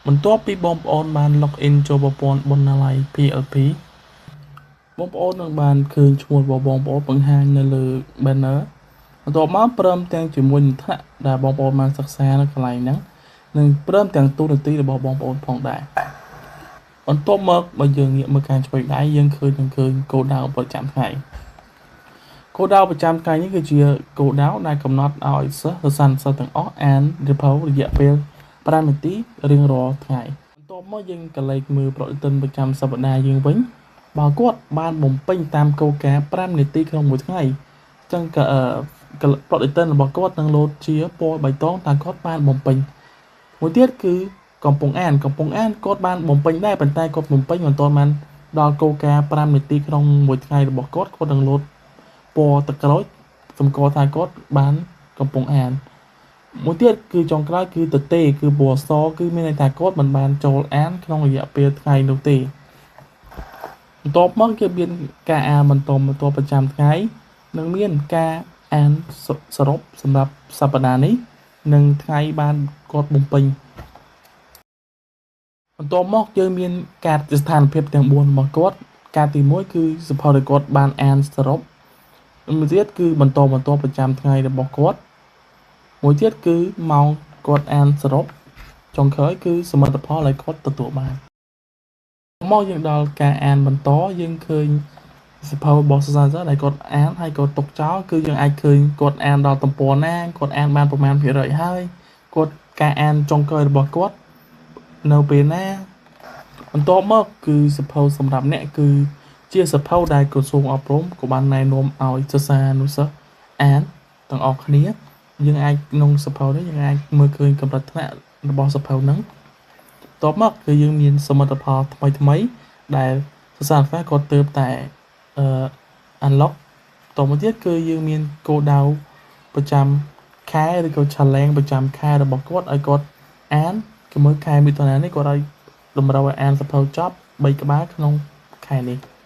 បន្ទាប់ពីបងប្អូនបាន log in ចូលប្រព័ន្ធបណ្ណាល័យ PLP បងប្អូននឹងបានឃើញឈ្មោះរបស់បងប្អូនបង្ហាញនៅលើ banner បន្ទាប់មកព្រមទាំងជាមួយនឹងថ្នាក់ដែលបងប្អូនបានសិក្សានៅកន្លែងហ្នឹងនិងព្រមទាំងតួនាទីរបស់បងប្អូនផងដែរបន្ទាប់មកបើយើងងាកមើលខាងឆ្វេងដៃយើងឃើញនឹងឃើញគោលដៅប្រចាំថ្ងៃគោលដៅប្រចាំថ្ងៃនេះគឺជាគោលដៅដែលកំណត់ឲ្យសិស្សសិស្សានុសិស្សទាំងអស់អានសៀវភៅរយៈពេល5នាទីរៀងរាល់ថ្ងៃបន្ទាប់មកយើងក៏លេខមើលប្រតិទិនប្រចាំសប្តាហ៍យើងវិញបើគាត់បានបំពេញតាមគោលការណ៍5នាទីក្នុងមួយថ្ងៃអញ្ចឹងក៏ប្រតិទិនរបស់គាត់នឹងលោតជាពណ៌បៃតងតើគាត់បានបំពេញមួយទៀតគឺកំពុងអានកំពុងអានគាត់បានបំពេញដែរប៉ុន្តែគាត់បំពេញមិនទាន់បានដល់គោលការណ៍5នាទីក្នុងមួយថ្ងៃរបស់គាត់គាត់នឹងលោតពណ៌ទឹកក្រូចសម្គាល់ថាគាត់បានកំពុងអានមួយទៀតគឺចុងក្រោយគឺទទេគឺពណ៌សគឺមានន័យថាគាត់មិនបានចូលអានក្នុងរយៈពេលថ្ងៃនោះទេបន្ទាប់មកគេមានការអានបន្តបន្ទាប់ប្រចាំថ្ងៃនិងមានការអានសរុបសម្រាប់សប្តាហ៍នេះនិងថ្ងៃបានគាត់បំពេញបន្ទាប់មកយើងមានការស្ថានភាពទាំង4របស់គាត់ការទី1គឺសភៅដែលគាត់បានអានសរុបមួយទៀតគឺបន្តបន្ទាប់ប្រចាំថ្ងៃរបស់គាត់មួយទៀតគឺម៉ោងគាត់អានសរុបចុងក្រោយគឺសមិទ្ធផលដែលគាត់ទទួលបានមកយើងដល់ការអានបន្តយើងឃើញសៀវភៅរបស់សិស្សានុសិស្សដែលគាត់អានហើយគាត់ទុកចោលគឺយើងអាចឃើញគាត់អានដល់ទំព័រណាគាត់អានបានប្រមាណភាគរយហើយគាត់ការអានចុងក្រោយរបស់គាត់នៅពេលណាបន្ទាប់មកគឺសៀវភៅសម្រាប់អ្នកគឺជាសៀវភៅដែលក្រសួងអប់រំក៏បានណែនាំឲ្យសិស្សានុសិស្សអានទាំងអស់គ្នាយើងអាចក្នុងសៀវភៅនេះយើងអាចមើលឃើញកម្រិតថ្នាក់របស់សៀវភៅហ្នឹងបន្ទាប់មកគឺយើងមានសមិទ្ធផលថ្មីថ្មីដែលសិស្សានុសិស្សគាត់ទើបតែអឺ unlock តមកទៀតគឺយើងមានគោលដៅប្រចាំខែឬក៏ challenge ប្រចាំខែរបស់គាត់ឲ្យគាត់អានគឺមើលខែមិថុនានេះគាត់ឲ្យតម្រូវឲ្យអានសៀវភៅចប់3ក្បាលក្នុងខែនេះ។